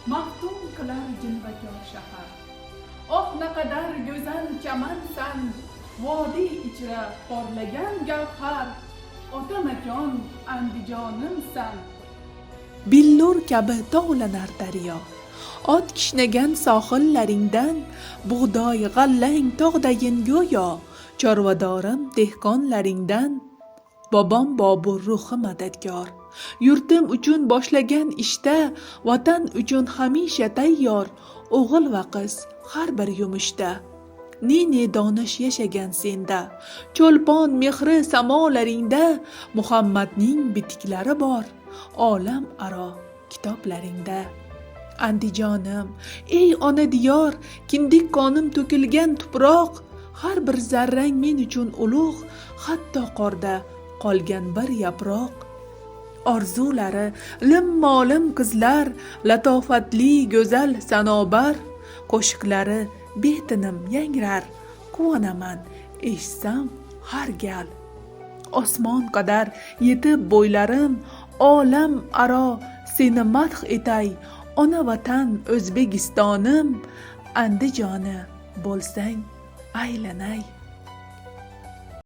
Maftun qilar jilvakor shahar. Oh, naqadar go'zal chamansan, vodiy ichra porlagan gavhar, ota makon Andijonimsan. Billur kabi tovlanar daryo, ot kishnagan sohillaringdan, bug'doy g'allang tog'dayin go'yo, chorvadorim dehqonlaringdan. Bobom Bobur ruhi madadkor, yurtim uchun boshlagan ishda, vatan uchun hamisha tayyor o'g'il va qiz har bir yumushda. Ne ne donish yashagan senda, Cho'lpon mehri samolaringda, Muhammadning bitiklari bor olam aro kitoblaringda. Andijonim, ey ona diyor, kindik qonim to'kilgan tuproq, har bir zarrang men uchun ulug', hatto qorda qolgan bir yaproq. Orzulari limmo-lim qizlar, latofatli go'zal Sanobar, qo'shiqlari betinim yangrar, quvonaman eshitsam har gal. Osmon qadar yetib bo'ylarim, olam aro seni madh etay, ona vatan O'zbekistonim, Andijoni bo'lsang aylanay.